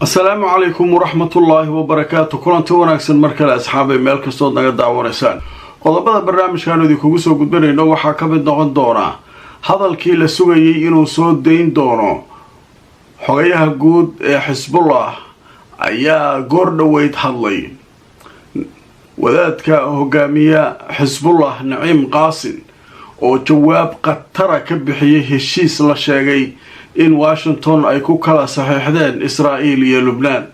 Asalaamu calaykum waraxmatullaahi wabarakaatu. Kulanti wanaagsan mar kale, asxaabay, meel kastood naga daawanaysaan. Qodobada barnaamijkaanu idinkugu soo gudbanayno waxaa ka mid noqon doona hadalkii la sugayay inuu soo dayn doono xogayaha guud ee Xisbullah ayaa goor dhoweyd hadlay. Wadaadka hogaamiya Xisbullah, Naciim Qaasin, oo jawaab khatara ka bixiyey heshiis la sheegay in Washington ay ku kala saxiixdeen Israa'iil iyo Lubnaan.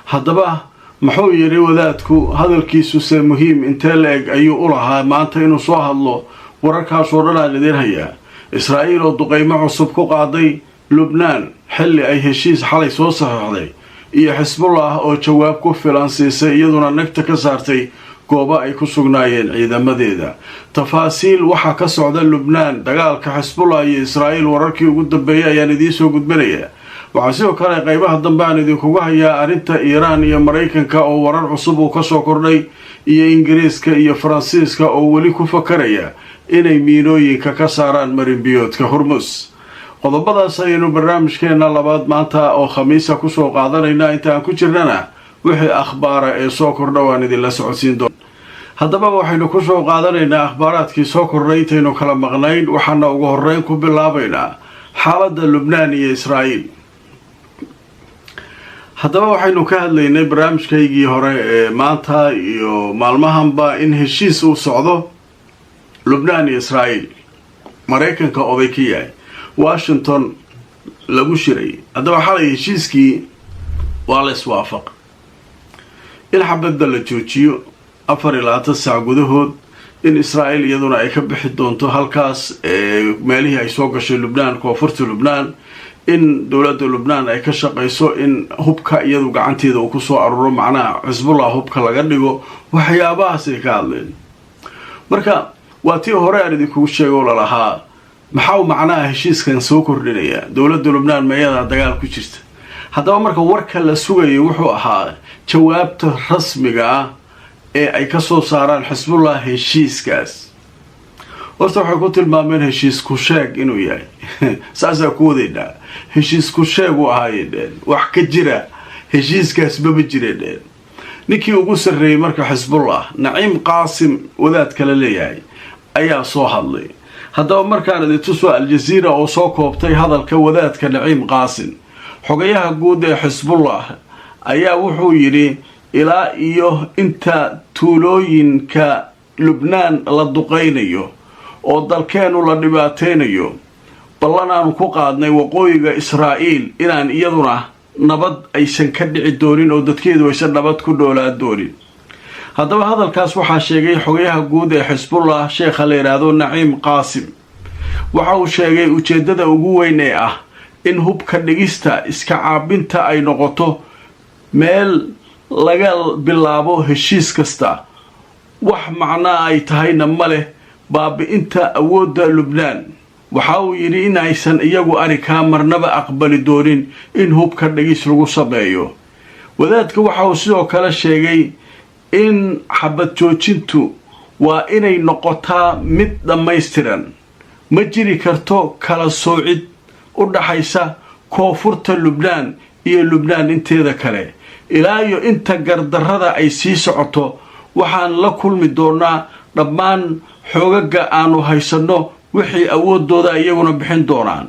Haddaba muxuu yidhi wadaadku? Hadalkiisuse muhiim intee la eg ayuu u lahaa maanta inuu soo hadlo? Wararkaasoo dhan aan idiin hayaa. Israa'iil oo duqeymo cusub ku qaaday Lubnaan xilli ay heshiis xalay soo saxiixday, iyo Xisbullah oo jawaab ku filan siisay, iyaduna nagta ka saartay goobo ay ku sugnaayeen ciidamadeeda. Tafaasiil waxaa ka socda Lubnaan, dagaalka Xisbullah iyo Israa'iil, wararkii ugu dambeeyay ayaan idiin soo gudbinayaa. Waxaa sidoo kale qeybaha dambe aan idinkugu hayaa arrinta Iiraan iyo Maraykanka oo warar cusub uu kasoo kordhay, iyo Ingiriiska iyo Faransiiska oo weli ku fakaraya inay miinooyinka ka saaraan marinbiyoodka Hormus. Qodobadaas ayaynu barnaamijkeena labaad maanta oo Khamiisa kusoo qaadanaynaa. Inta aan ku jirnana wixii akhbaara ee soo kordha waan idinla socodsiin doona. Haddaba waxaynu kusoo qaadanaynaa akhbaaraadkii soo kordhay intaynu kala maqnayn, waxaana ugu horeyn ku bilaabaynaa xaaladda Lubnaan iyo Israa'iil. Haddaba waxaynu ka hadlaynay barnaamijkaygii hore ee maanta iyo maalmahanba in heshiis uu socdo Lubnaan iyo Israa'iil, Maraykanka oday ka yahay, Washington lagu shiray. Haddaba xalay heshiiskii waa la iswaafaq in xabadda la joojiyo 24 saac gudahood, in Israa'iil iyaduna ay ka bixi doonto halkaas meelihii ay soo gashay Lubnaan, koonfurta Lubnaan, in dowladda Lubnaan ay ka shaqayso in hubka iyadu gacanteeda uu kusoo aruuro, macnaha Xisbullah hubka laga dhigo. Waxyaabahaasay ka hadleen. Marka waa tii hore aan idinkugu sheego lalahaa, maxaa macnaha heshiiskan soo kordhinaya? Dowladda Lubnaan mayadaa dagaal ku jirta? Haddaba marka warka la sugayay wuxuu ahaa jawaabta rasmiga ah ee ay kasoo saaraan Xisbullah heshiiskaas. Horta waxay ku tilmaameen heshiis ku sheeg inuu yahay, saasaa ku wadaynaa, heshiis ku sheeg u ahaayay dheen, wax ka jira heshiiskaas mama jira dheen. Ninkii ugu sarreeyey marka Xisbullah, Naciim Qaasim wadaad kale leeyahay, ayaa soo hadlay. Haddaba markaan idin tuso Aljaziira oo soo koobtay hadalka wadaadka Naciim Qaasim, xogayaha guud ee Xisbullah, ayaa wuxuu yidhi: ilaa iyo inta tuulooyinka Lubnaan la duqaynayo oo dalkeennu la dhibaataynayo, ballanaanu ku qaadnay waqooyiga Israa'iil inaan iyaduna nabad aysan ka dhici doonin oo dadkeedu aysan nabad ku dhoolaan doonin. Haddaba hadalkaas waxaa sheegay xogayaha guud ee Xisbullah, sheekha la yidhaahdo Naciim Qaasim. Waxa uu sheegay ujeeddada ugu weyn ee ah in hubka dhigista iska caabinta ay noqoto meel laga bilaabo heshiis kasta, wax macnaa ay tahayna ma leh baabi-inta awoodda Lubnaan. Waxa uu yidhi in aysan iyagu arrinkaa marnaba aqbali doonin in hubka dhigis lagu sameeyo. Wadaadka waxa uu sidoo kale sheegay in xabad joojintu waa inay noqotaa mid dhammaystiran, ma jiri karto kala soocid u dhaxaysa koonfurta Lubnaan iyo Lubnaan inteeda kale. Ilaa iyo inta gardarrada ay sii socoto, waxaan la kulmi doonaa dhammaan xoogaga aanu haysanno wixii awooddooda iyaguna bixin doonaan.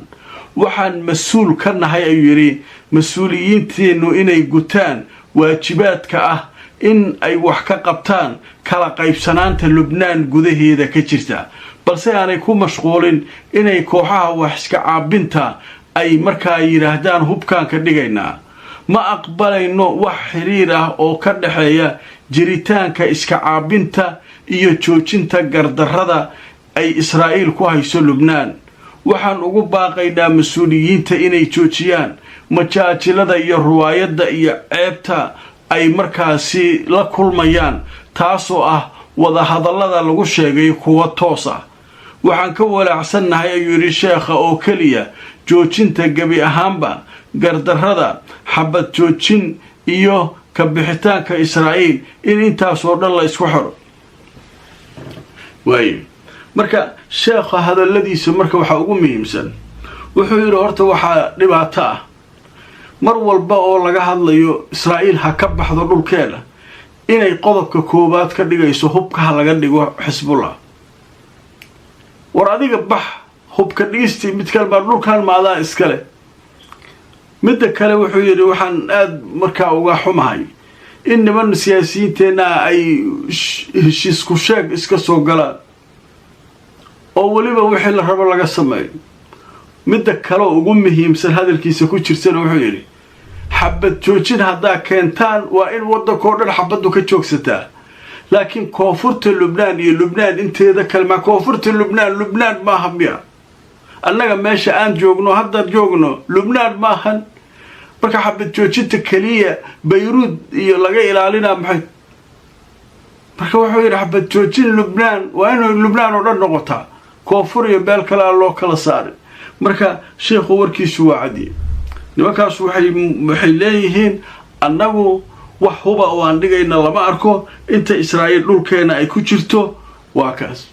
Waxaan mas-uul ka nahay, ayuu yidhi, mas-uuliyiinteennu inay gutaan waajibaadka ah in ay wax ka qabtaan kala qaybsanaanta Lubnaan gudaheeda ka jirta, balse aanay ku mashquulin inay kooxaha wax iska caabinta ay markaa yidhaahdaan hubkaan ka dhigaynaa. Ma aqbalayno wax xiriir ah oo ka dhexeeya jiritaanka iska caabinta iyo joojinta gardarrada ay Israa'iil ku hayso Lubnaan. Waxaan ugu baaqaynaa mas-uuliyiinta inay joojiyaan majaajilada iyo ruwaayadda iyo ceebta ay markaasi la kulmayaan, taasoo ah wadahadallada lagu sheegay kuwa toos ah. Waxaan ka walaacsannahay, ayuu yidhi sheekha, oo keliya joojinta gebi ahaanba gardarrada, xabad joojin iyo ka bixitaanka Israa'iil, in intaasoo dhan la isku xiro waaye. Marka sheekha hadalladiisa marka waxaa ugu muhiimsan wuxuu yidhi horta waxaa dhibaato ah Mar walba oo laga hadlayo Israa'iil ha ka baxdo dhulkeeda, inay qodobka koowaad ka dhigayso hubka ha laga dhigo Xisbullah. War adiga bax, hubka dhigistii mid kale baa dhulkan maadaa iskale. Midda kale wuxuu yidhi, waxaan aada markaa uga xumahay in niman siyaasiyiinteenna ay heshiisku sheeg iska soo galaan oo weliba wixii la rabo laga sameeyo. Midda kale ugu muhiimsan hadalkiisa ku jirtana wuxuu yidhi, xabad joojin haddaa keentaan waa in waddankao dhan xabaddu ka joogsataa, laakiin koonfurta Lubnaan iyo Lubnaan inteeda kale, maa koonfurta Lubnaan Lubnaan maaha miya? Annaga meesha aan joogno haddaan joogno Lubnaan maahan. Marka xabad joojinta keliya Bayruud iyo laga ilaalinaa maxay? Marka wuxuu yidhi, xabad joojin Lubnaan waa inay Lubnaan oo dhan noqotaa, koonfur iyo meel kale aan loo kala saarin. Marka sheikhu warkiisu waa cadiye. Nimankaasu waxay leeyihiin, annagu wax huba oo aan dhigayna lama arko inta Israa'iil dhulkeena ay ku jirto. Waa kaas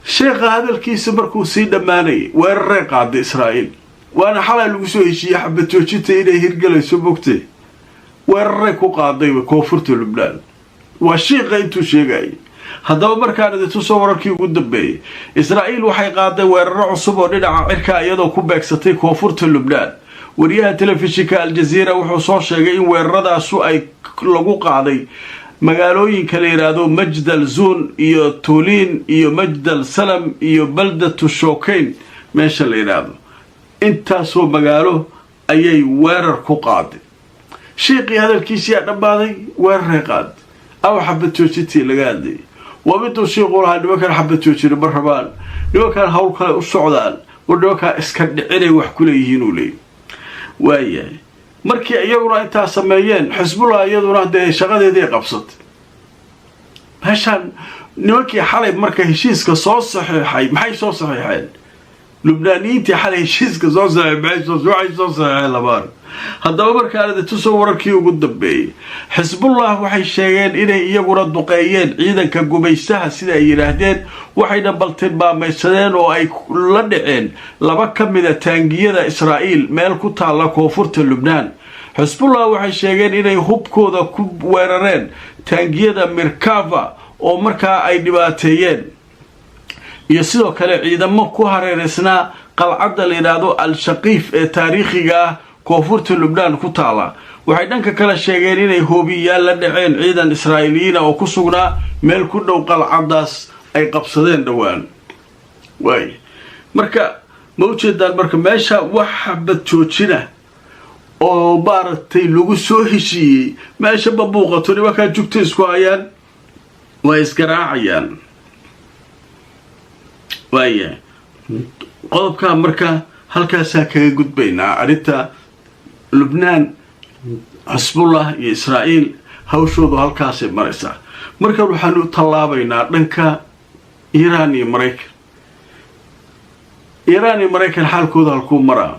sheekha hadalkiisa. Markuu sii dhammaanayay weerarey qaaday Israa'iil, waana xalay lagu soo heshiiyey xabad joojinta inay hirgelayso mogtay. Weeraray ku qaaday koonfurta Lubnaan, waa shiiqa intuu sheegayay. Haddaba markaan idin tuso wararkii ugu dambeeyey, Israa'iil waxay qaaday weeraro cusub oo dhinaca cirka, iyadoo ku beegsatay koonfurta Lubnaan. Wariyaha telefishinka Aljaziira wuxuu soo sheegay in weeraradaasu ay lagu qaaday magaalooyinka la yidhaahdo Majdal Zuun iyo Tuuliin iyo Majdal Salam iyo Baldatu Shookeyn meesha la yidhaahdo. Intaasoo magaalo ayay weerar ku qaaday. Shiiqii hadalkiisiyaa dhammaaday, weeraray qaaday. Aw xabad joojintii laga hadlayay? Waa miduu shiiqu lahaa, nimankaan xabad joojina ma rabaan, nimankaan hawl kale u socdaan, war nimankaa iska dhicinay wax ku leeyihiin uu leeyay. Waayahay, markii iyaguna intaa sameeyeen, Xisbullah iyaduna dee shaqadeedii qabsatay. Meeshaan nimankii xalay marka heshiiska soo saxiixay maxay soo saxiixeen? Lubnaaniyiintii xalay heshiiska soo saxiixay maxay soo saxiixeen lamaan? Haddaba markaan idin tuso wararkii ugu dambeeyey, Xisbullah waxay sheegeen inay iyaguna duqeeyeen ciidanka gumaystaha sida ay yidhaahdeen, waxayna baltilmaamaysadeen oo ay la dhaceen laba ka mida taangiyada Israa'iil meel ku taalla koonfurta Lubnaan. Xisbullah waxay sheegeen inay hubkooda ku weerareen taangiyada Mirkava oo markaa ay dhibaateeyeen, iyo sidoo kale ciidamo ku hareereysnaa qalcadda la yidhaahdo Al-Shaqiif ee taariikhiga ah koonfurta Lubnaan ku taala. Waxay dhanka kale sheegeen inay hoobiyaal la dhaceen ciidan Israa'iiliyiina oo ku sugnaa meel ku dhow qalcaddaas ay qabsadeen dhowaan. Waay marka ma ujeedaan? Marka meesha wax xabad joojina oo maaragtay lagu soo heshiiyey meesha ma muuqato. Nimankaa jugta isku hayaan, waa isgaraacayaan. Waaya qodobkaa. Marka halkaasaa kaga gudbaynaa arrinta Lubnaan, Xisbullah iyo Israa'iil hawshoodu halkaasay maraysaa. Markan waxaanu u tallaabaynaa dhanka Iiraan iyo Maraykan. Iiraan iyo Maraykan xaalkooda halkuu maraa?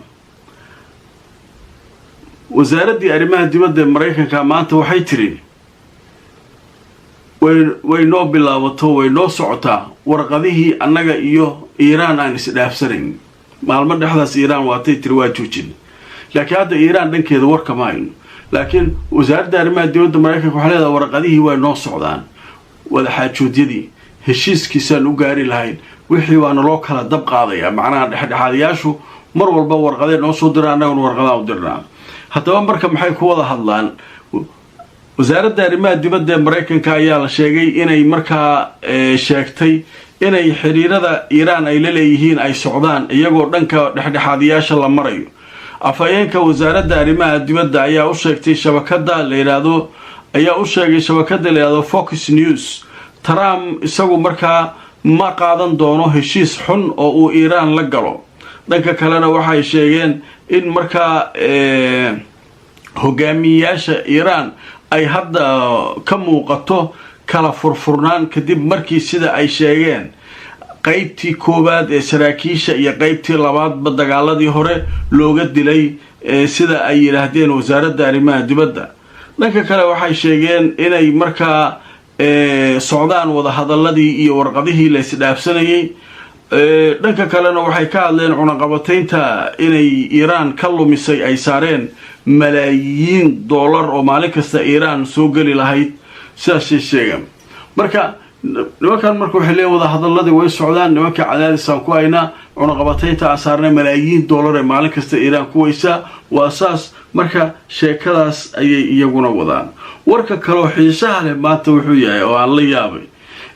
Wasaaraddii arrimaha dibadda ee Maraykanka maanta waxay tiri, way noo bilaabato, way noo socotaa warqadihii annaga iyo Iiraan aan isdhaafsanayn. Maalmo dhexdaas Iiraan waatay tiri waa joojin, laakiin hadda Iiraan dhankeeda warkama hayno. Laakiin wasaaradda arrimaha dibadda Maraykanka waxay leedahay, warqadihii way noo socdaan, wadaxaajoodyadii heshiiskiisaan u gaari lahayn wixii waana loo kala dab qaadayaa. Macnaha dhexdhexaadayaashu mar walba warqadee noo soo dira, annaguna warqadaan u dirnaa. Haddaba marka maxay ku wada hadlaan? Wasaaradda arrimaha dibadda ee Maraykanka ayaa la sheegay inay markaa sheegtay inay xiriirada Iiraan ay la leeyihiin ay socdaan, iyagoo dhanka dhexdhexaadayaasha la marayo. Afhayeenka wasaaradda arrimaha dibadda ayaa u sheegtay shabakada la yidhaahdo, ayaa u sheegay shabakada la yidhahdo Fox News, Trump isagu markaa ma qaadan doono heshiis xun oo uu Iiraan la galo. Dhanka kalena waxay sheegeen in markaa hogaamiyeyaasha Iiraan ay hadda ka muuqato kala furfurnaan, kadib markii sida ay sheegeen qeybtii koowaad ee saraakiisha iyo qeybtii labaadba dagaaladii hore looga dilay, sida ay yidhaahdeen wasaaradda arrimaha dibadda. Dhanka kale waxay sheegeen inay markaa socdaan wadahadaladii iyo warqadihii la isdhaafsanayay. Dhanka kalena waxay ka hadleen cunaqabataynta inay Iiraan ka lumisay ay saareen malaayiin dollar oo maalin kasta Iiraan soo geli lahayd, sidaasay sheegaan. Marka nimankan marka waxay leeyiin wada hadaladii way socdaan, nimanka cadaadisaan ku haynaa, cunaqabataynta aan saarnay malaayiin dollar ee maalin kasta Iiraan ku weysaa, waa saas. Marka sheekadaas ayay iyaguna wadaan. Warka kaloo xiisaha leh maanta wuxuu yahay oo aan la yaabay,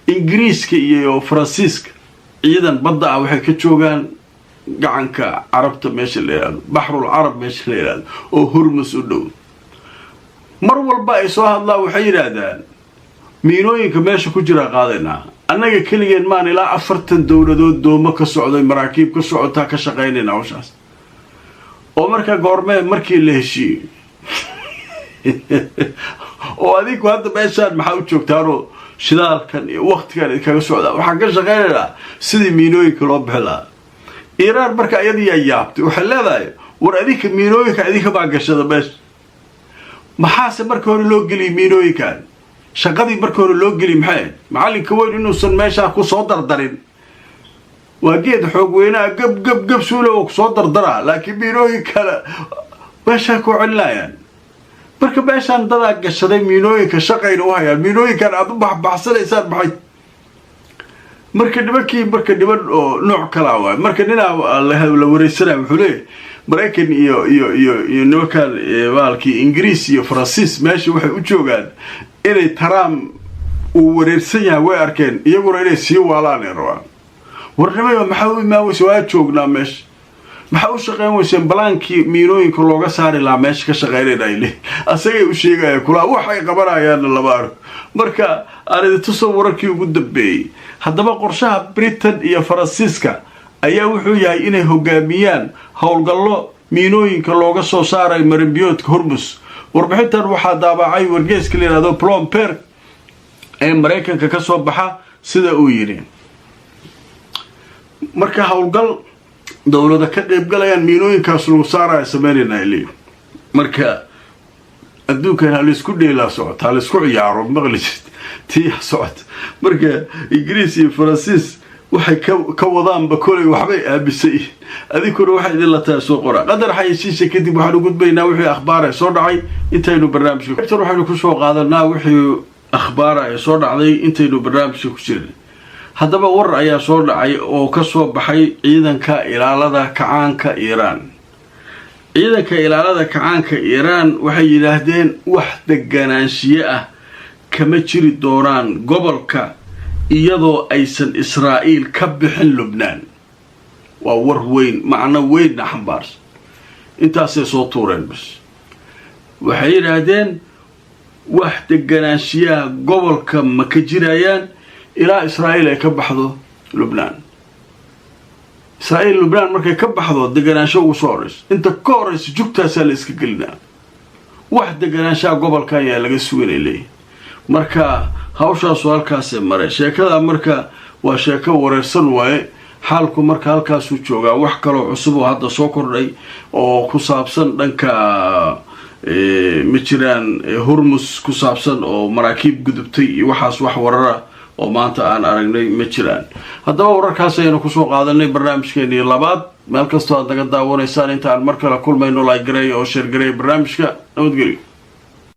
Ingiriiska iyo Faransiiska ciidan badda ah waxay ka joogaan gacanka Carabta meesha la yidhahdo, Baxrul Carab meesha la yidhahdo oo Hormus u dhow. Mar walba ay soo hadlaan waxay yidhaahdaan miinooyinka meesha ku jiraa qaadaynaa, annaga keligeen maan ilaa 40 dowladood doomo ka socday, maraakiib ka socotaa, ka shaqaynayna hawshaas. Oo marka goormee markii la heshiiyey oo adinku hadda meeshaan maxaa u joogtaanoo shidaalkan iyo waktigan idinkaga socdaa? Waxaan ka shaqaynaynaa sidii miinooyinka loo bixi lahaa. Iiraan marka iyadiyaa yaabtay, waxay leedahay war adinka miinooyinka idinka baa gashada meesha, maxaase marka hore loo geliyay miinooyinkan? Shaqadii marka hore loo geliy maxay ahayd? Macallinka weyn inuusan meeshaa ku soo dardarin, waa geed xoog weynaa, gab gab gab suula oo kusoo dardaraa, laakiin miinooyin kale meeshaa ku celinayaan. Marka meeshaan dadaa gashaday miinooyinka, shaqayna u hayaan, miinooyinkan aada u baxbaxsanaysaan maxay? Marka nimankii marka niman oo nooc kalaa waay. Marka ninaa la wareysanaya wuxuu leeyahay Maraykan iyo iyo iyo iyo nimankan baalkii Ingiriis iyo Faransiis meesha waxay u joogaan inay Trump uu wareersan yahay way arkeen, iyaguna inay sii waalaan ay rabaan. Warnimayo maxaa u imaan weyse? Waa joognaa meesha, maxaa u shaqayn weyseen balaankii miinooyinka looga saari lahaa meesha ka shaqaynayna ay leeyihin, asagay u sheegayaan kulaa waxay qabanayaanna lama arko. Marka aan idin tuso wararkii ugu dambeeyey. Haddaba qorshaha Britain iyo Faransiiska ayaa wuxuu yahay inay hogaamiyaan howlgallo miinooyinka looga soo saaray marinbiyoodka Hormus. Warbixintan waxaa daabacay wargeeska la yidhahdo Bloomberg ee Maraykanka ka soo baxa sida uu yidhi. Marka howlgal dowlada ka qaybgalayaan miinooyinkaas lagu saaraya sameynayna leeyihin. Marka adduunkan ha laysku dheelaa socota, ha laysku ciyaaro maqli jirta tii socota. Marka Ingiriis iyo Faransiis waxay ka wadaanba kolay waxbay aaminsan yihiin, adinkuna waxay idin la tahay soo qoraa. Qadar xayeysiisha kadib waxaan u gudbaynaa wixii akhbaara soo dhacay intaynu barnaamijka waxaynu kusoo qaadanaa wixii akhbaara ee soo dhacday intaynu barnaamijka ku jirnay. Haddaba war ayaa soo dhacay oo ka soo baxay ciidanka ilaalada kacaanka Iiraan. Ciidanka ilaalada kacaanka Iiraan waxay yidhaahdeen wax deganaanshiye ah kama jiri doonaan gobolka iyadoo aysan Israa'iil ka bixin Lubnaan. Waa war weyn, macno weynna xambaarsan. Intaasay soo tuureen bas. Waxay yidhaahdeen wax deganaanshiyaha gobolka ma ka jirayaan ilaa Israa'iil ay ka baxdo Lubnaan. Israa'iil Lubnaan markay ka baxdo deganaansho ugu soo horeyso, inta ka horeysa jugtaasaa la iska gelinaa, wax deganaanshaha gobolka ayaa laga suganay leeyihin. Marka hawshaasu halkaasay maray sheekada. Marka waa sheeko wareersan waaye xaalku. Marka halkaasuu joogaa. Wax kaloo cusub oo hadda soo kordhay oo ku saabsan dhanka ma jiraan, Hormus ku saabsan oo maraakiib gudubtay iyo waxaas, wax warara oo maanta aan aragnay ma jiraan. Haddaba wararkaas ayaynu kusoo qaadanay barnaamijkeenii labaad. Meel kastoo aad naga daawanaysaan, inta aan mar kale kulmayno, like gareeya oo share gareeya barnaamijka. Nabadgelyo.